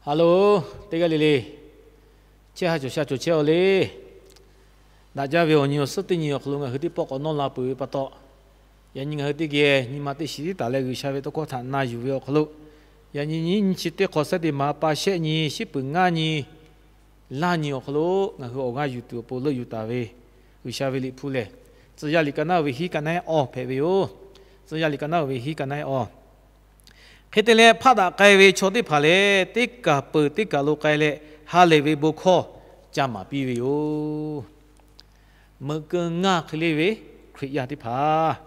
Haˍ loˬ, teˇ g'aˇ le le, chehˇ ha cawˬ sha cawˬ chehˇ-aw le. Daꞈ jaˇ ve awˬ nyi awˬ suhˉ teˇ nyi awˬ hk'aw lo ngaˬ hui teˇ pawˆ k'awꞈ nawˇ la peuˬ ve pa taw, yaꞈ nyi ngaˬ hui teˇ geh nyi ma teˇ shiˍ tiˉ taˍ leh G'uiˬsha ve tawˇ hkawˇ htaꞈ na yuˬ ve awˬ hk'aw lo, yaꞈ nyi nyiˇ nyi chi teˇ hk'awꞈ sehˉ teˇ ma pa shehˆ nyi shiˉ peuˬ ngaˇ nyi laˇ nyi awˬ hk'aw lo ngaˬ hui awˬ g'aˇ yuˬ tuˬ awˬ pon leuˆ yuˬ taˍ ve G'uiˬsha ve liꞈ hpu lehˬ, Tcuh yaˇ liꞈ ka naˉ ve hiˉ ka naˉ-ehˉ awˇ hpehꞈ ve yoˬ. Tcuh yaˇ liꞈ ka naˉ ve hiˉ ka naˉ-ehˉ awˇ. Hk'e te leh, hpaˆ daꞈ k'ai ve chaw teˇ hpaˍ lehˬ, teˇ kaˬ peuˬ teˇ kaˬ lo k'ai leh, ha lehˬ ve bon hkawˇ ca maˍ piˇ ve yoˬ. Meuꞈ keu ngaˇ hk'e le ve Hkriꞈ yaˇ teˇ hpaˍ,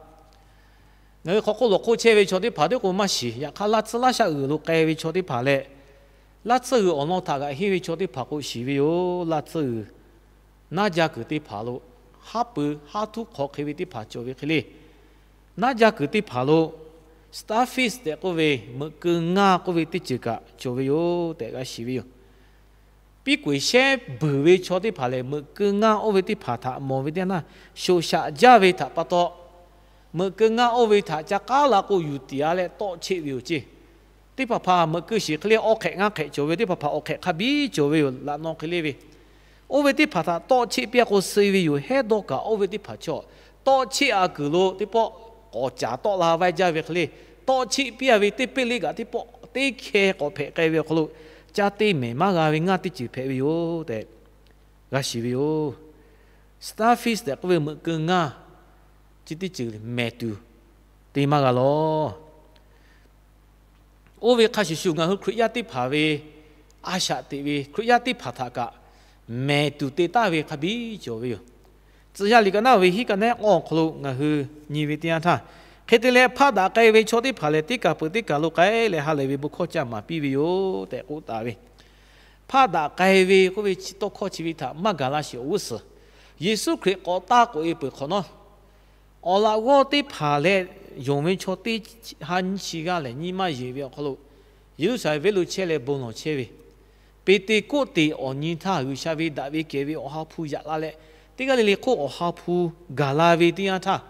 ngaˬ hui hk'aw hk'oˆ lawˬ hk'oˆ chehˇ ve chaw teˇ hpaˍ teˇ k'o maˇ shiˍ. Yaꞈ hk'aˇ, laˇ tsuhˇ laˇ shaˆ g'uiˬ lo k'ai ve chaw teˇ hpaˍ lehˬ, laˇ tsuhˇ g'uiˬ awˬ lawn htaꞈ g'aꞈ henˇ ve chaw teˇ hpaˍ k'o shiˍ ve yoˬ. Laˇ tsuhˇ g'uiˬ naˇ jaˇ kuiˬ teˇ hpaˍ lo, haˉ pui haˉ htuˉ hk'aw hk'e ve teˇ hpaˍ cawˬ ve hk'e le. Naˇ jaˇ kuiˬ teˇ hpaˍ lo starfish tehꞈ k'oˆ ve meuꞈ keu ngaˇ k'oˆ ve teˇ ceuˬ kaꞈ cawˬ ve yoˬ tehꞈ g'a shiˍ ve yoˬ. Piˉ k'oˍ shehˉ buiˬ ve chaw teˇ hpaˍ lehˬ, meuꞈ keu ngaˇ oˇ ve teˇ hpaˍ htaꞈ mawˬ ve teˇ yanˇ, shoꞈ shaꞈ jaˇ ve htaꞈ pa taw, meuꞈ keu ngaˇ oˇ ve htaꞈ ca k'aˉ la k'o yuˬ tiˍ-a leh tawˆ cheˆ ve yoˬ ceˇ. Teˇ hpaˍ hpaˍ meuꞈ keu shiˍ hk'e le awˬ hk'ehꞈ ngaˇ hk'ehꞈ cawˬ ve yoˬ. Teˇ hpaˍ hpaˍ awˬ hk'ehꞈ hk'a biˇ cawˬ ve yoˬ. Laꞈ naw hk'e le ve, oˇ ve teˇ hpaˍ htaꞈ tawˆ cheˆ piˇ-a k'o suh ve yoˬ. Hehˉ dawˇ kaꞈ oˇ ve teˇ hpaˍ chaw tawˆ cheˆ-a kuiˬ lo teˇ pawˆ k'awꞈ caˍ tawˆ la vaiˇ jaˇ ve hk'e le, tawˆ cheˆ piˇ-a ve teˇ peˆ le kaꞈ teˇ pawˆ teˇ hkeh k'awꞈ hpehꞈ k'ai ve awˬ hk'aw lo, caˇ te mehˬ maˇ g'a ve ngaˇ teˇ ceuˬ hpehꞈ ve yoˬ tehꞈ g'a shiˍ ve yoˬ. Starfish tehꞈ k'oˆ ve meuꞈ keu ngaˇ chi teˇ ceuˬ mehˬ tuˬ te maˇ g'a lawˬ. Oˇ ve hk'a shuˍ shuˍ, ngaˬ hui Hkriꞈ yaˇ teˇ hpaˍ ve a shaꞈ teꞈ ve Hkriꞈ yaˇ teˇ hpaˍ htaꞈ kaꞈ mehˬ tuˬ te taˍ ve hk'a biˇ cawˬ ve yoˬ. Tcuh yaˇ liꞈ ka naˉ ve hiˉ ka naˉ-ehˉ awˇ awˬ hk'aw lo ngaˬ hui nyi ve teˇ yanˇ htaˇ, hk'e te leh, hpaˆ daꞈ k'ai ve chaw teˇ hpaˍ lehˬ, teˇ kaˬ peuˬ teˇ kaˬ lo k'ai leh ha lehˬ ve bon hkawˇ ca maˍ piˇ ve yoˬ tehꞈ k'oˆ taˍ ve. Hpaˆ daꞈ k'ai ve k'oˆ ve chi tawˇ hkawˇ chi ve htaꞈ maˇ gaˬ la sheˍ awˬ g'uˇ suhˍ, Yeˍsuˆ Hkriꞈ k'awꞈ taˇ k'oꞈ-e peuˬ hk'awꞈ nawˉ, awˬ laꞈ g'awˇ teˇ hpaˍ leh yonˍ ve chaw teˇ ha nyiˇ chi g'aˇ lehˬ, nyiˇ maˇ yeˬ ve awˬ hk'aw lo Yeˍruˆsaˍlehnˍ venˇ lo chehˇ leh bon lawˬ chehˇ ve, Peˍteˍkoˆteˍ awˬ nyi htaˇ G'uiˬsha ve daꞈ ve kehˬ ve awˬ ha hpu yaꞈ la leh, teˇ g'aˇ le le hk'oˆ awˬ ha hpu gaˬ la ve teˇ yanˇ htaˇ,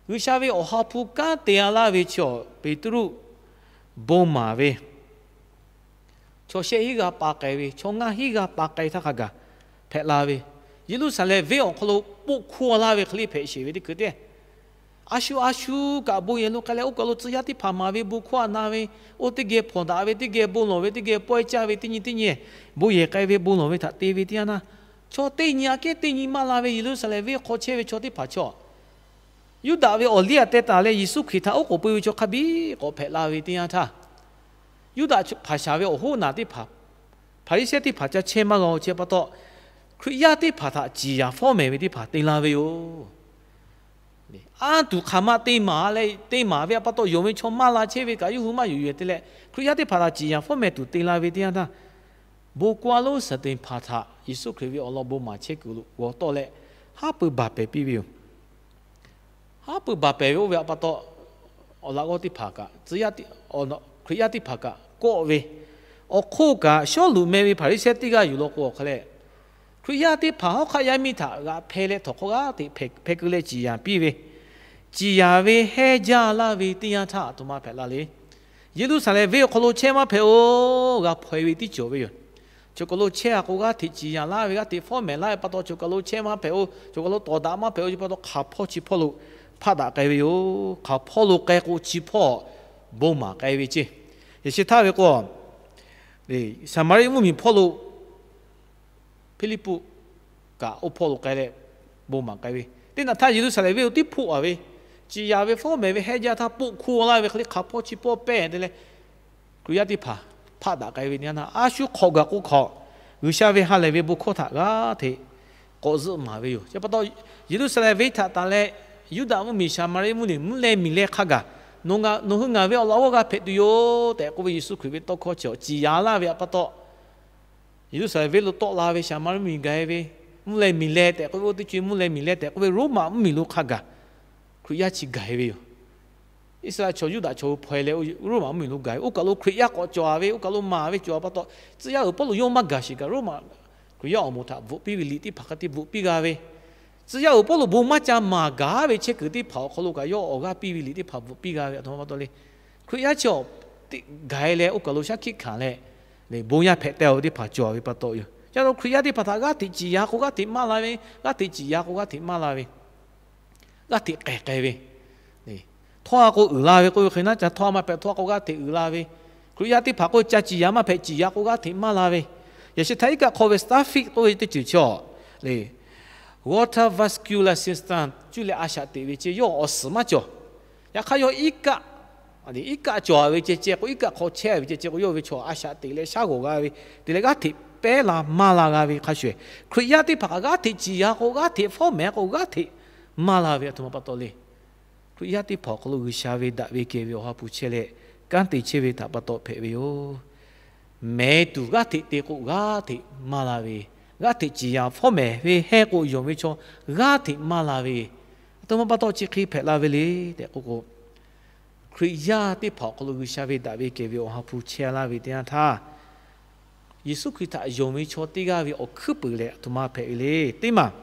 G'uiˬsha ve awˬ ha hpu kanˉ te-a laˇ ve chaw Peˍtruˆ bon maˍ ve chaw shehˆ hinˉ g'aˇ pa k'ai ve, chaw ngaˇ hinˉ g'aˇ pa k'ai htaˇ hk'a gaˬ hpehꞈ la ve, Yeˍruˆsaˍlehnˍ venˇ awˬ hk'aw lo poˆ hkuˇ-a laˇ ve hk'e le hpehꞈ sheˍ ve teˇ hkui teˇ, a shu a shu kaꞈ bon yehˬ lo k'ai leh, oˇ kaˬ lo tcuh yaˇ teˇ hpaˍ maˍ ve bon hkawˇ a na ve, oˇ teˇ geh hpawnˬ daꞈ ve, teˇ geh bon lawˬ ve, teˇ geh pawehˇ caˇ ve, teˇ nyi teˇ nyi bon yehˬ k'ai ve bon lawˬ ve htaꞈ te ve teˇ yanˇ htaˇ, chaw teˇ nyi aꞈ kehˉ teˇ nyi maˇ la ve Yeˍruˆsaˍlehnˍ venˇ hk'aw chehˇ ve chaw teˇ hpaˍ chaw, Yuˇdaꞈ ve awˬ liˇ aꞈ teh taˍ leh Yeˍsuˆ Hkriꞈ htaꞈ oˉ k'oˍ pui ve chaw hk'a biˇ k'awꞈ hpehꞈ la ve teˇ yanˇ htaˇ, Yuˇdaꞈ hpaˍ shaˍ ve awˬ hoˉ naˬ teˇ hpaˍ, Hpaˍriˍsehˇ teˇ hpaˍ ca chehˇ maˇ g'a-o. Chi pa taw, Hkriꞈ yaˇ teˇ hpaˍ htaꞈ ciˍ yanˍ fawˉ mehˍ ve teˇ hpaˍ te la ve yoˬ. Aˉ tuˬ hk'aˬ ma te maˍ leh te maˍ ve pa taw, yonˍ ve chaw maˇ la chehˇ ve kaꞈ yawˇ hui maˇ yuˬ yuˬ te leh, Hkriꞈ yaˇ teˇ hpaˍ htaꞈ ciˍ yanˍ fawˉ mehˍ tuˬ te la ve teˇ yanˇ htaˇ, bon k'oˆ-a lonˉ Steˍteˍhpanˍ htaꞈ Yeˍsuˆ Hkriꞈ ve awˬ lawn bon maˍ chehˇ kuiˬ lo g'aw tawˆ leh, haˉ pui baˬ pehˍ piˇ ve yoˬ. Haˉ pui baˬ pehˍ ve oˇ ve pa taw, awˬ laꞈ g'awˇ teˇ hpaˍ kaꞈ, Hkriꞈ yaˇ teˇ hpaˍ kaꞈ kawˆ ve, awˬ hk'oˆ kaꞈ Sawˉluꞈ meh ve Hpaˍriˍsehˇ teˇ g'aˇ yuˬ law k'o awˬ hk'a leh, Hkriꞈ yaˇ teˇ hpaˍ hawˉ hk'aˆ yaˇ miˇ htaꞈ g'aꞈ hpeh leh htawnˍ hk'awꞈ g'aˇ hteꞈ hpeh keu leh ciˍ yanˍ piˇ ve, ciˍ yanˍ ve hehnˇ jaˇ laˇ ve teˇ yanˇ htaˇ aˬ htoꞈ ma hpehꞈ la le. Yeˍruˆsaˍlehnˍ venˇ awˬ hk'aw lo chehˇ maˇ hpehꞈ-oˬ, g'a hpaw-e ve tiˉ cawˬ ve yoˬ. Chaw kaˬ lo chehˇ-a k'o g'aˇ hteꞈ ciˍ yanˍ laˇ ve, g'aˇ hteꞈ fawˉ mehˍ laˇ ve pa taw, chaw kaˬ lo chehˇ maˇ hpehꞈ-oˬ, chaw kaˬ lo tawˍ daꞈ maˇ hpehꞈ-oˬ. Chi pa taw hk'aˬ hpawˇ chi hpawˇ lo hpaˆ daꞈ k'ai ve yoˬ. Hk'aˬ hpawˇ lo k'ai k'o chi hpawˇ bon maˍ k'ai ve ceˇ. Yaꞈ sheh htaˇ ve k'o, Saˍmaˍriˆ mvuhˇmiˬ hpawˇ lo Hpiˇliˇpuˆ kaꞈ oˇ hpawˇ lo k'ai leh bon maˍ k'ai ve, teˇ naꞈ htaˇ Yeˍruˆsaˍlehnˍ venˇ lo tiˉ hpoˆ-a ve, ciˍ yanˍ ve fawˉ mehˍ ve hehnˇ jaˇ htaˇ poˆ hkuˇ laˇ ve hk'e le hk'aˬ hpawˇ chi hpawˇ pehˇ te leh, Hkriꞈ yaˇ teˇ hpaˍ hpaˆ daꞈ k'ai ve teˇ yanˇ htaˇ, a shu hk'awꞈ gaˬ k'o hk'awꞈ, G'uiˬsha ve ha lehˬ ve bon hkawˇ htaꞈ g'aˇ hteꞈ k'awꞈ zuhˆ maˍ ve yoˬ. Chi pa taw, Yeˍruˆsaˍlehnˍ venˇ htaꞈ tanˬ leh Yuˇdaꞈ mvuhˇmiˬ Saˍmaˍriˆ mvuhˇmiˬ mvuhˇ leh miˬ leh hk'a gaˬ, nawˬ hui ngaˬ ve awˬ laꞈ g'awˇ g'a hpehꞈ tuˬ yoˬ tehꞈ k'oˆ ve Yeˍsuˆ Hkriꞈ ve tawˇ hkawˇ chi ciˍ yanˍ laˇ ve pa taw, Yeˍruˆsaˍlehnˍ venˇ lo tawˆ la ve Saˍmaˍriˆ mvuhˇmiˬ gaˬ-e ve, mvuhˇ leh miˬ leh tehꞈ k'oˆ ve, oˇ teˇ co-e mvuhˇ leh miˬ leh tehꞈ k'oˆ ve Roˉmaꞈ mvuhˇmiˬ lo hk'a gaˬ Hkriꞈ yaˇ chi gaˬ-e ve yoˬ. Iˉsaˍreˍlaˆ chaw Yuˇdaꞈ chaw hui hpaw-e leh Roˉmaꞈ mvuhˇmiˬ lo gaˬ ve, oˇ kaˬ lo Hkriꞈ yaˇ k'awꞈ cawˬ-a ve, oˇ kaˬ lo maˍ ve cawˬ-a pa taw, tcuh yaˇ uiˍ Pawˇluꞈ yawˇ maˇ gaˬ sheˍ kaꞈ, Roˉmaꞈ Hkriꞈ yaˇ awˬ moˍ htaꞈ bvuhꞈ piˇ ve liꞈ teˇ hpaˍ hk'a te bvuhꞈ piˇ g'a ve, tcuh yaˇ uiˍ Pawˇluꞈ bon maˇ ca maˍ gaˬ ve chehˇ kuiˬ teˇ hpaˍ awˬ hk'aw lo kaꞈ yawˇ awˬ g'aˇ piˇ ve liꞈ teˇ hpaˍ bvuhꞈ piˇ g'a ve, aˬ htoꞈ ma pa taw le. Hkriꞈ yaˇ chi awˬ teꞈ gaˬ-e leh oˇ kaˬ lo shaˉ hkiˆ hkanˍ leh, bon yaˇ hpehꞈ teh-o ve teˇ hpaˍ cawˬ ve pa taw yoˬ. Ca lo Hkriꞈ yaˇ teˇ hpaˍ htaꞈ g'aˇ hteꞈ ciˍ ya k'o g'aˇ hteꞈ maˇ la ve, g'aˇ hteꞈ ciˍ ya k'o g'aˇ hteꞈ maˇ la ve, g'aˇ hteꞈ k'ehˬ k'ai ve, htawˇ a k'o uiˍ la ve k'oˆ ve hk'e naˉ, ca htawˇ a maˇ hpehꞈ htawˇ a k'o g'aˇ hteꞈ uiˍ la ve, Hkriꞈ yaˇ teˇ hpaˍ k'o ca ciˍ ya maˇ hpehꞈ ciˍ ya k'o g'aˇ hteꞈ maˇ la ve, yaꞈ sheh htaˇ iˉ kaˆ hk'aw ve Starfish k'oˆ ve teˇ ceuˬ chaw le, water vascular system cuˇ leh a shaꞈ teꞈ ve ceh yawˇ awˬ suhˍ maˇ cawˬ. Yaꞈ hk'aˇ yawˇ iˉ kaˆ, iˉ kaˆ cawˬ ve ceh ceh k'o, iˉ kaˆ hk'aw chehˇ ve ceh ceh k'o, yawˇ ve chaw a shaꞈ teꞈ leh shaˉ g'awˬ g'a ve, te leh g'aˇ hteꞈ pehˉ la maˇ la g'a ve hk'a shuˍ, Hkriꞈ yaˇ teˇ hpaˍ kaꞈ g'aˇ hteꞈ ciˍ ya k'o, g'aˇ hteꞈ fawˉ mehˍ k'o, g'aˇ hteꞈ maˇ la ve aˬ htoꞈ ma pa taw le. Hkriꞈ yaˇ teˇ hpaˍ awˬ hk'aw lo G'uiˬsha ve daꞈ ve kehˬ ve Awˬ ha hpu chehˇ leh kanˉ te chehˇ ve htaꞈ pa taw hpehꞈ ve yoˬ. Mehˍ tuˬ g'aˇ hteꞈ te k'o g'aˇ hteꞈ maˇ la ve, g'aˇ hteꞈ ciˍ ya fawˉ mehˍ ve heh k'o yonˍ ve chaw g'aˇ hteꞈ maˇ la ve, aˬ htoꞈ ma pa taw chi hk'e hpehꞈ la ve le tehꞈ k'oˆ k'o, Hkriꞈ yaˇ teˇ hpaˍ awˬ hk'aw lo G'uiˬsha ve daꞈ ve kehˬ ve Awˬ ha hpu chehˇ laˇ ve teˇ yanˇ htaˇ, Yeˍsuˆ Hkriꞈ htaꞈ yonˍ ve chaw teˇ g'aˇ ve awˬ hkuiˉ puiˍ lehˬ aˬ htoꞈ ma hpehꞈ ve le. Teˇ maˬ,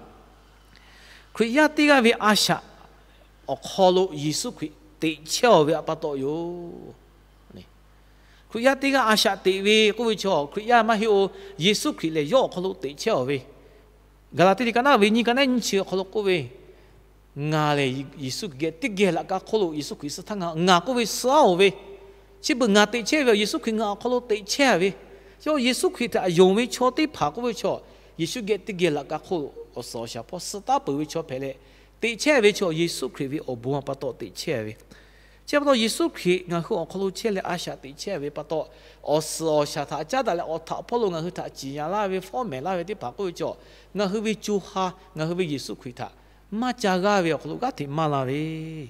Hkriꞈ yaˇ teˇ g'aˇ ve a shaꞈ awˬ hk'aw lo Yeˍsuˆ Hkriꞈ teꞈ chehˇ-aˬ ve pa taw yoˬ. Hkriꞈ yaˇ teˇ g'aˇ a shaꞈ teꞈ ve k'oˆ ve chaw Hkriꞈ yaˇ maˇ heˆ-oˬ. Yeˍsuˆ Hkriꞈ lehˬ yawˇ awˬ hk'aw lo teꞈ chehˇ-aˬ ve, Gaˍlaˍtiˆ liꞈ ka naˉ ve nyiˇ ka naˉ nyiˇ chi awˬ hk'aw lo k'oˆ ve, Ngaˬ lehˬ Yeˍsuˆ Hkriꞈ geh teˇ geh laꞈ ka hk'oˆ lo Yeˍsuˆ Hkriꞈ suh htaˇ ngaˬ k'oˆ ve suh-aˬ ve, chi beuꞈ ngaˬ teꞈ chehˇ ve Yeˍsuˆ Hkriꞈ ngaˬ awˬ hk'aw lo teꞈ chehˇ ve, Yeˍsuˆ Hkriꞈ htaꞈ yonˍ ve chaw teˇ hpaˍ k'oˆ ve chaw, Yeˍsuˆ geh teˇ geh laꞈ ka hk'oˆ lo awˬ suhˍ awˬ shaˍ hpawˇ suh taˉ peuˬ ve chaw hpehꞈ leh, teꞈ chehˇ ve chaw Yeˍsuˆ Hkriꞈ ve awˬ bon pa taw teꞈ chehˇ ve. Chi pa taw Yeˍsuˆ Hkriꞈ ngaˬ hui awˬ hk'aw lo chehˇ leh a shaꞈ teꞈ chehˇ ve pa taw, awˬ suhˍ awˬ shaˍ htaꞈ caˉ daꞈ leh awˬ htaꞈ hpawˇ lo ngaˬ hui htaꞈ ciˍ yanˍ laˇ ve fawˉ mehˍ laˇ ve teˇ hpaˍ k'oˆ ve chaw, ngaˬ hui ve co ha ngaˬ hui ve Yeˍsuˆ Hkriꞈ htaꞈ maˇ ca g'aˇ ve awˬ hk'aw lo g'aˇ hteꞈ maˇ la ve,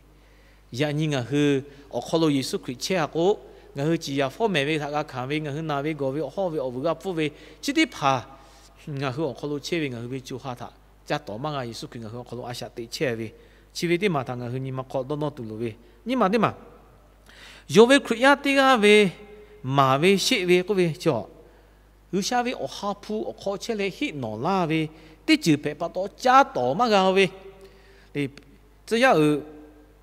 yaꞈ nyi ngaˬ hui awˬ hk'aw lo Yeˍsuˆ Hkriꞈ chehˇ-a k'o, ngaˬ hui ciˍ yanˍ fawˉ mehˍ ve htaꞈ g'a hkanˍ ve, ngaˬ hui naˬ ve gawˬ ve awˬ hawˇ ve awˬ vuiˬ g'a pfuhˇ ve, chi teˇ hpaˍ ngaˬ hui awˬ hk'aw lo chehˇ ve ngaˬ hui ve co ha htaꞈ ca tawˍ maˇ g'a. Yeˍsuˆ Hkriꞈ ngaˬ hui awˬ hk'aw lo a shaꞈ teꞈ chehˇ ve, chi ve teˇ maˬ htaꞈ ngaˬ hui nyi ma hk'aw dawˇ nawˇ tuˬ loˍ ve. Nyiˇ maˬ teˇ maˬ, yonˍ ve Hkriꞈ yaˇ teˇ g'aˇ ve maˍ ve sheˆ ve k'oˆ ve chaw, G'uiˬsha ve Awˬ ha hpu awˬ hk'aw chehˇ leh heˆ nawˬ laˇ ve teˇ ceuˬ hpehꞈ pa taw ca tawˍ maˇ g'a ve, tcuh yaˇ uiˍ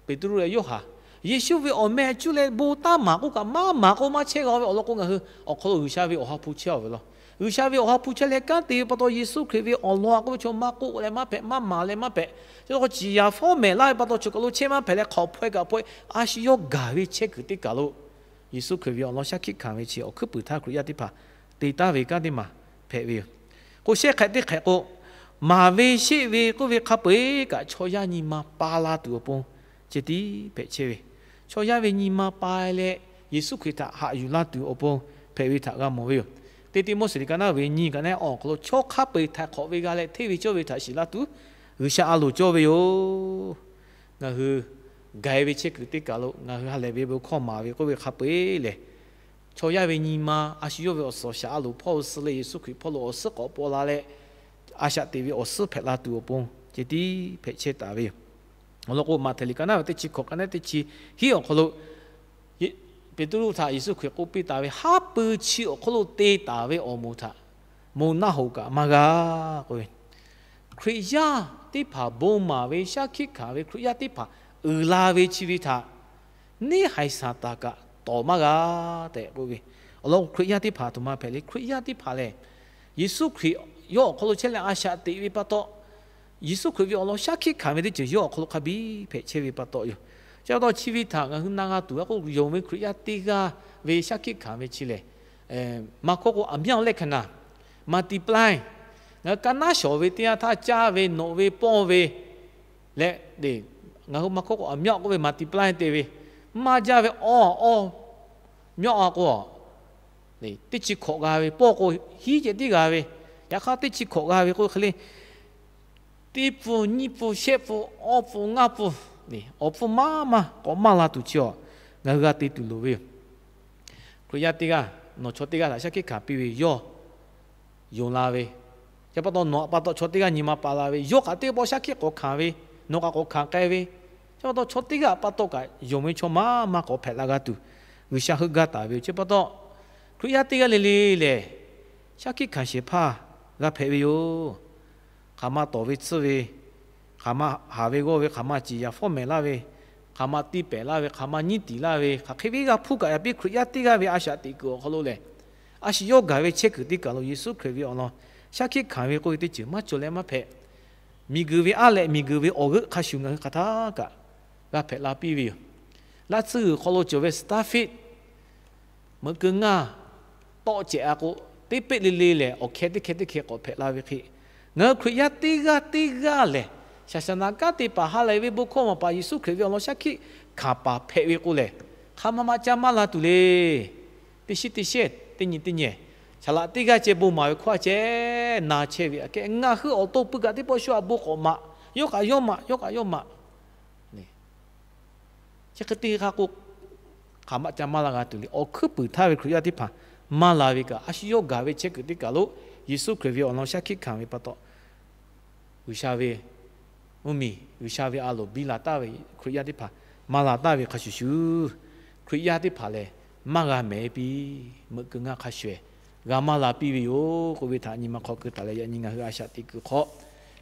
Peˍtruˆ leh Yoˇhanˬ, Yeˍsuˆ ve awˬ meh cuˇ leh bon taˇ maˍ k'oˆ kaꞈ maˇ maˍ k'o maˇ chehˇ g'a ve awˬ lawn k'o, ngaˬ hui awˬ hk'aw lo G'uiˬsha ve Awˬ ha hpu chehˇ-aˬ ve law. G'uiˬsha ve Awˬ ha hpu chehˇ leh kanˉ te ve pa taw Yeˍsuˆ Hkriꞈ ve awˬ lawn k'oˆ ve chaw maˇ k'oˆ leh maˇ hpehꞈ, maˇ maˍ leh maˇ hpehꞈ, chi k'o ciˍ yanˍ fawˉ mehˍ laˇ ve pa taw choˬ kaˬ lo chehˇ maˇ hpehꞈ leh hk'awꞈ hpaweh kaꞈ hpaweh a shu yawˇ gaˬ ve chehˇ kuiˬ teˇ kaˬ lo Yeˍsuˆ Hkriꞈ ve awˬ lawn shaˉ hkiˆ hkanˍ ve chi awˬ hkuiˉ puiˍ htaˇ Hkriꞈ yaˇ teˇ hpaˍ te taˍ ve kanˉ teˇ maˬ hpehꞈ ve yoˬ. K'o shehˆ hk'ehꞈ teˇ hk'ehꞈ k'o, maˍ ve sheˆ ve k'oˆ ve hk'a peu-eˬ kaꞈ chaw yaˇ nyi ma pa la tuˬ awˬ pon ceh tiˉ hpehꞈ chehˇ ve, chaw yaˇ ve nyi ma pa leh Yeˍsuˆ Hkriꞈ htaꞈ haꞈ yuˬ laˇ tuˬ awˬ pon hpehꞈ ve htaꞈ g'a mawˬ ve yoˬ. Teˇ Tiˆmoˉseˍ liꞈ ka naˉ ve nyiˇ ka naˉ awˬ hk'aw lo chaw hk'a peu-eˬ htaiˍ hk'awꞈ ve g'a leh hteˇ ve cawˇ ve htaꞈ shiˍ laˇ tuˬ G'uiˬsha a loˍ cawˇ ve yoˬ. Ngaˬ hui gaˬ-e ve chehˇ kuiˬ teˇ kaˬ lo ngaˬ hui ha lehˬ ve bon hkawˇ maˍ ve k'oˆ ve hk'a peu-eˬ lehˬ, chaw yaˇ ve nyi ma a shu yawˇ ve awˬ suhˍ awˬ shaˍ a loˍ hpawˇ-oˬ suh leh Yeˍsuˆ Hkriꞈ hpawˇ lo awˬ suhˉ k'awꞈ paw la leh, a shaꞈ teꞈ ve awˬ suhˉ hpehꞈ la tuˬ awˬ pon ceh tiˉ hpehꞈ chehˇ taˍ ve yoˬ. Awˬ lawn k'o, Maꞈhtehˍ liꞈ ka naˉ ve teˇ chi hkawꞈ ka naˉ teˇ chi hiˉ awˬ hk'aw lo Peˍtruˆ htaꞈ Yeˍsuˆ Hkriꞈ k'oˆ piˇ taˍ ve, Haˉ pui chi awˬ hk'aw lo te taˍ ve awˬ moˍ htaꞈ moˬ naˆ hoꞈ kaꞈ maˇ g'a k'oˆ ve, Hkriꞈ yaˇ teˇ hpaˍ bon maˍ ve shaˉ hkiˆ hkanˍ ve Hkriꞈ yaˇ teˇ hpaˍ uiˍ la ve chi ve htaꞈ neˇ haiˬ Saˍtanˍ kaꞈ tawˍ maˇ g'a tehꞈ k'oˆ ve. Awˬ lawn k'o, Hkriꞈ yaˇ teˇ hpaˍ aˬ htoꞈ ma hpehꞈ le. Hkriꞈ yaˇ teˇ hpaˍ lehˬ, Yeˍsuˆ Hkriꞈ yawˇ awˬ hk'aw lo chehˇ leh a shaꞈ teꞈ ve pa taw, Yeˍsuˆ Hkriꞈ ve awˬ lawn shaˉ hkiˆ hkanˍ ve teˇ ceuˬ yawˇ awˬ hk'aw lo hk'a biˇ hpehꞈ chehˇ ve pa taw yoˬ. Chi pa taw chi ve htaꞈ ngaˬ hui na g'a tuˬ a k'o, yonˍ ve Hkriꞈ yaˇ teˇ g'aˇ ve shaˉ hkiˆ hkanˍ ve chi lehˬ, Maˍ hkawˇ k'o အမြောက်လက္ခဏာ, multiply, ngaˬ hui ka naˉ shawˍ ve teˇ yanˇ htaˇ caˇ ve, nawꞈ ve, pawˇ ve leh, ngaˬ hui Maˍ hkawˇ k'o အမြောက် k'oˆ ve multiply te ve, maˇ jaˇ ve awˇ awˇ မြောက် a k'o, teˇ chi hkawꞈ g'a ve, pawˇ k'o hiˉ ceh tiˉ g'a ve, yaꞈ hk'aˇ teˇ chi hkawꞈ g'a ve k'oˆ hk'e le, teˇ pfuhˇ, nyiˇ pfuhˇ, shehˆ pfuhˇ, awˇ pfuhˇ, ngaˇ pfuhˇ, awˬ pfuhˇ maˇ maˇ k'awꞈ maˇ la tuˬ chi a, ngaˬ hui g'a te tuˬ loˍ ve yoˬ. Hkriꞈ yaˇ teˇ g'aˇ, nawˬ chaw teˇ g'aˇ htaꞈ shaˉ hkiˆ hkanˍ piˇ ve yawˇ yonˍ la ve, chi pa taw nawˬ pa taw chaw teˇ g'aˇ nyi ma pa la ve, yawˇ kaꞈ teˇ pawˆ shaˉ hkiˆ k'awꞈ hkanˍ ve, nawˬ kaꞈ k'awꞈ hkanˍ k'ai ve, chi pa taw chaw teˇ g'aˇ pa taw kaꞈ yonˍ ve chaw maˇ maˇ k'awꞈ hpehꞈ la g'a tuˬ, G'uiˬsha heuˆ gaˇ taˍ ve yoˬ. Chi pa taw, Hkriꞈ yaˇ teˇ g'aˇ le le lehˬ, shaˉ hkiˆ hkanˍ shehˍ hpaˇ g'a hpehꞈ ve yoˬ. Hk'aˬ ma tawˍ ve tsuhˇ ve, hk'aˬ ma haˍ ve g'awˇ ve, hk'aˬ ma ciˍ yaˍ fawˉ mehˍ laˇ ve, hk'aˬ ma tiˇ pehˍ laˇ ve, hk'aˬ ma nyiˉ tiˍ laˇ ve, hk'aˬ hk'e ve g'a hpuˇ kaꞈ yaꞈ piˇ Hkriꞈ yaˇ teˇ g'aˇ ve a shaꞈ teꞈ kuiˬ awˬ hk'aw lo lehˬ, A shu yawˇ gaˬ ve chehˇ kuiˬ teˇ kaˬ lo Yeˍsuˆ Hkriꞈ ve awˬ lawn shaˉ hkiˆ hkanˍ ve k'oˆ ve teˇ ceuˬ maˇ cawˬ leh maˇ hpehꞈ. Miˬguiˬ ve aˉ leh miˬguiˬ ve awˬ g'euˆ hk'a shuˍ ngaˬ hui hk'aˬ htaˇ kaꞈ g'a hpehꞈ la piˇ ve yoˬ. Laˇ tsuhˇ g'uiˬ hk'aw lo cawˬ ve starfish meuꞈ keu ngaˇ tawˆ cehꞈ a k'o, teˇ peˆ le le lehˬ awˬ hkeh teˇ hkeh teˇ hkeh k'awꞈ hpehꞈ la ve hk'e, ngaˬ hui Hkriꞈ yaˇ teˇ g'aˇ teˇ g'aˇ lehˬ, shaˍ shaˍ naˍ kanˉ te paˍ ha lehˬ ve bon hkawˇ maˍ paˍ Yeˍsuˆ Hkriꞈ ve awˬ lawn shaˉ hkiˆ hkanˍ paˍ hpehꞈ ve k'o lehˬ, hk'a ma ma caˇ maˇ la tuˬ le. Teˇ shiˉ teˇ shehˇ teˇ nyi teˇ nyi, saˍ laꞈ teˇ g'aˇ ceh bon maˍ ve hkawˇ a ceh na chehˇ ve aꞈ kehˉ, ngaˬ hui awˬ to pui kaꞈ teˇ pawˆ shu a bon k'awꞈ maꞈ, yawˇ kaꞈ yawˇ maꞈ, yawˇ kaꞈ yawˇ maꞈ. Chi hk'e te hk'a k'o, hk'aˬ ma caˇ maˇ la g'a tuˬ le. Awˬ hkuiˉ puiˍ htaˇ ve Hkriꞈ yaˇ teˇ hpaˍ maˇ la ve kaꞈ, a shu yawˇ gaˬ ve chehˇ kuiˬ teˇ kaˬ lo Yeˍsuˆ Hkriꞈ ve awˬ lawn shaˉ hkiˆ hkanˍ ve pa taw, G'uiˬsha ve mvuhˇmiˬ, G'uiˬsha ve a loˍ biˇ la taˍ ve Hkriꞈ yaˇ teˇ hpaˍ maˇ la taˍ ve hk'a shuˍ shuˍ, Hkriꞈ yaˇ teˇ hpaˍ lehˬ maˇ g'a mehˍ piˇ. Meuꞈ keu ngaˇ hk'a shuˍ g'a maˇ la piˇ ve yoˬ k'oˆ ve htaꞈ nyi ma hk'aw keu taˍ leh, yaꞈ nyi ngaˬ hui a shaꞈ teꞈ kuiˬ hk'aw,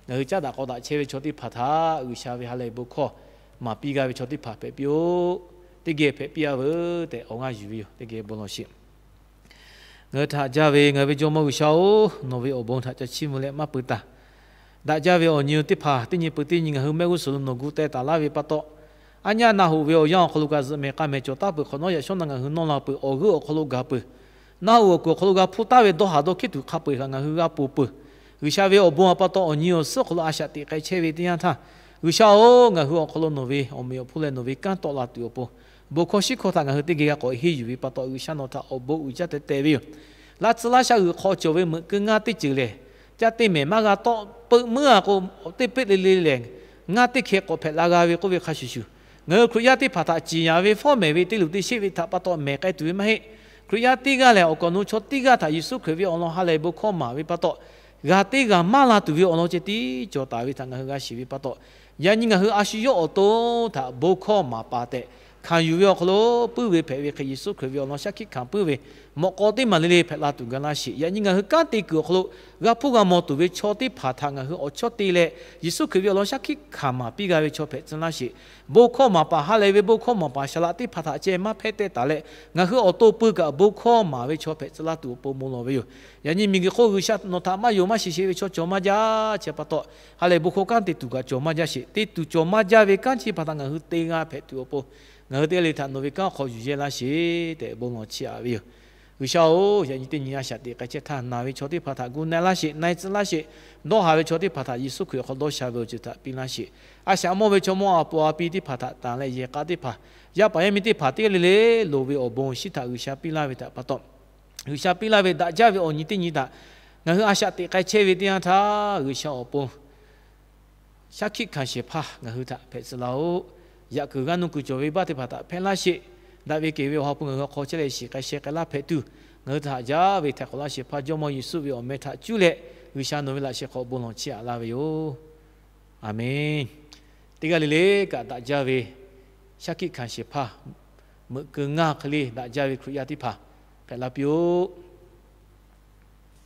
ngaˬ hui caˉ daꞈ k'aw daꞈ chehˇ ve chaw teˇ hpaˍ htaꞈ G'uiˬsha ve ha lehˬ bon hkawˇ maˍ piˇ g'a ve chaw teˇ hpaˍ hpehꞈ piˇ-oˆ. Teˇ geh hpehꞈ piˇ-a veuˬ tehꞈ awˬ g'aˇ yuˬ ve yoˬ. Teˇ geh bon lawˬ sheˍ. Ngaˬ hui htaꞈ haꞈ jaˇ ve ngaˬ hui ve Jawˇmawˇ G'uiˬsha-oˬ, nawˬ ve awˬ bon htaꞈ ca chiˇ mvuh leh maˇ peu taˍ. Daꞈ jaˇ ve awˬ nyi teˇ hpaˍ teˇ nyi peuˬ teˇ nyi ngaˬ hui mehˆ g'uˇ suhˍ lo nawˬ gu teh taˍ laˇ ve pa taw, aˉ nyaˇ naˆ hoꞈ ve awˬ yanˇ awˬ hk'aw lo kaꞈ zuhꞈ mehˍ k'a mehˍ cawˬ taˍ peuˬ, hk'awꞈ nawˉ yaꞈ shawˉ na ngaˬ hui nawˇ la peuˬ, awˬ g'euˆ awˬ hk'aw lo gaˬ peuˬ. Naˆ hoꞈ awˬ kuiˬ awˬ hk'aw lo g'a hpuˇ taˍ ve dawˇ haˍ dawˇ hkiˆ tuˬ hk'a peu-eˬ kaꞈ ngaˬ hui g'a ponˬ peuˬ. G'uiˬsha ve awˬ bon awˬ pa taw awˬ nyi awˬ suhˉ awˬ hk'aw lo a shaꞈ teꞈ k'ai chehˇ ve teˇ yanˇ htaˇ, G'uiˬsha-oˬ, ngaˬ hui awˬ hk'aw lo nawˬ ve awˬ meꞈ awˬ hponˇ leh nawˬ ve kanˉ tawˆ la tuˬ awˬ pon, bon hkawˇ shiˉ hkawˇ htaꞈ ngaˬ hui teˇ geh g'a k'awꞈ henˇ yuˬ ve pa taw, G'uiˬsha nawˬ htaꞈ awˬ bon uiˍ jaˇ teh teh ve yoˬ. Laˇ tcuh laˇ shaˆ g'uiˬ hk'aw cawˬ ve meuꞈ keu ngaˇ teˇ ceuˬ lehˬ, caˇ teˇ mehˍ maˇ g'a tawˆ peuꞈ meuˉ-a k'o, teˇ peˆ le le lehˬ ngaˇ teˇ hkeh k'awꞈ hpehꞈ la g'a ve k'oˆ ve hk'a shuˍ shuˍ, ngaˬ hui Hkriꞈ yaˇ teˇ hpaˍ htaꞈ ciˍ yanˍ ve fawˉ mehˍ ve te luˬ te sheˆ ve htaꞈ pa taw mehˍ k'ai tuˬ ve maˇ heˆ. Hkriꞈ yaˇ teˇ g'aˇ lehˬ awˬ kaˍ awˬ nu chaw teˇ g'aˇ htaꞈ Yeˍsuˆ Hkriꞈ ve awˬ lawn ha lehˬ bon hkawˇ maˍ ve pa taw, g'a teˇ g'a maˇ la tuˬ ve awˬ lawn ceh tiˉ cawˬ taˍ ve htaꞈ ngaˬ hui g'a shiˍ ve pa taw, yaꞈ nyi ngaˬ hui a shu yawˇ awˬ to htaꞈ bon hkawˇ maˍ paˍ tehꞈ hkanˍ yuˬ ve awˬ hk'aw lo puiˉ ve hpehꞈ ve hk'e, Yeˍsuˆ Hkriꞈ ve awˬ lawn shaˉ hkiˆ hkanˍ puiˉ ve mawꞈ k'aw teˇ maˬ le le hpehꞈ la tuˬ ga laˇ sheˍ. Yaꞈ nyi ngaˬ hui kanˉ te kuiˬ awˬ hk'aw lo g'a hpuˇ g'a mawˬ tuˬ ve chaw teˇ hpaˍ htaꞈ ngaˬ hui awˬ chawˇ te leh, Yeˍsuˆ Hkriꞈ ve awˬ lawn shaˉ hkiˆ hkanˍ maˍ piˇ g'a ve chaw hpehꞈ tcuh laˇ sheˍ. Bon hkawˇ maˍ paˍ ha lehˬ ve bon hkawˇ maˍ paˍ saˍ laꞈ teˇ hpaˍ htaꞈ ceh maˇ hpehˇ teh taˍ leh, ngaˬ hui awˬ to pui kaꞈ bon hkawˇ maˍ ve chaw hpehꞈ tcuh laˇ tuˬ awˬ pon bon lawˬ ve yoˬ. Yaꞈ nyi miˬguiˬ hk'oˆ G'uiˬsha nawˬ htaꞈ maˇ yonˍ maˇ shiˍ sheˍ ve chaw cawˬ maˇ jaˇ. Chi pa taw, ha lehˬ bon hkawˇ kanˉ te tuˬ kaꞈ cawˬ maˇ jaˇ sheˍ. Te tuˬ cawˬ maˇ jaˇ ve kanˉ chi hpaˍ htaꞈ ngaˬ hui te g'a hpehꞈ tuˬ awˬ pon, ngaˬ hui teˇ g'aˇ le htaꞈ nawˬ ve kanˉ hk'aw yuˬ yehˇ laˇ sheˍ tehꞈ bon lawˬ chiˇ aꞈ ve yoˬ. G'uiˬsha-oˬ, yaꞈ nyi teˇ nyi a shaꞈ teꞈ k'ai chehˇ htaˇ, naˬ ve chaw teˇ hpaˍ htaꞈ gu na laˇ sheˍ, na-e tcuh laˇ sheˍ. Dawˇ haˍ ve chaw teˇ hpaˍ htaꞈ Yeˍsuˆ Hkriꞈ awˬ hk'aw dawˇ sha ve awˬ ceuˬ htaꞈ piˇ laˇ sheˍ. A shaꞈ mawˇ ve chaw mawˇ a puˍ a pi teˇ hpaˍ htaꞈ tanˬ leh yehˬ k'a teˇ hpaˍ, yaˇ paˍ yaˇ miˇ teˇ hpaˍ teˇ g'aˇ le le loˍ ve awˬ bon awˬ shinˉ htaꞈ G'uiˬsha piˇ laˇ ve htaꞈ pa taw, G'uiˬsha piˇ laˇ ve daꞈ jaˇ ve awˬ nyi teˇ nyi htaꞈ ngaˬ hui a shaꞈ teꞈ k'ai chehˇ ve teˇ yanˇ htaˇ, G'uiˬsha awˬ pon shaˉ hkiˆ hkanˍ shehˍ hpaˇ ngaˬ hui htaꞈ hpehꞈ tcuh laˇ-oˆ. Yaꞈ kuiˬ g'aˇ nuˇ kuiˬ cawˬ ve baˆ teˇ hpaˍ htaꞈ hpehˇ laˇ sheˍ. Daꞈ ve kehˬ ve awˬ ha hpu ngaˬ hui awˬ hk'aw chehˇ leh shiˍ k'ai sheh k'ai laˇ hpehꞈ tuˬ, ngaˬ hui htaꞈ haꞈ jaˇ ve htaiˍ hk'awꞈ laˇ shehˍ hpaˇ Jawˇmawˇ Yeˍsuˆ ve awˬ meh htaꞈ cuˇ leh, G'uiˬsha nawˬ ve laꞈ sheh hk'aw bon lawˬ chiˇ aꞈ laˇ ve yoˬ. Aˬmenˍ. Teˇ g'aˇ le le kaꞈ daꞈ jaˇ ve shaˉ hkiˆ hkanˍ shehˍ hpaˇ, meuꞈ keu ngaˇ hk'e le daꞈ jaˇ ve Hkriꞈ yaˇ teˇ hpaˍ hpehꞈ la piˇ-oˆ.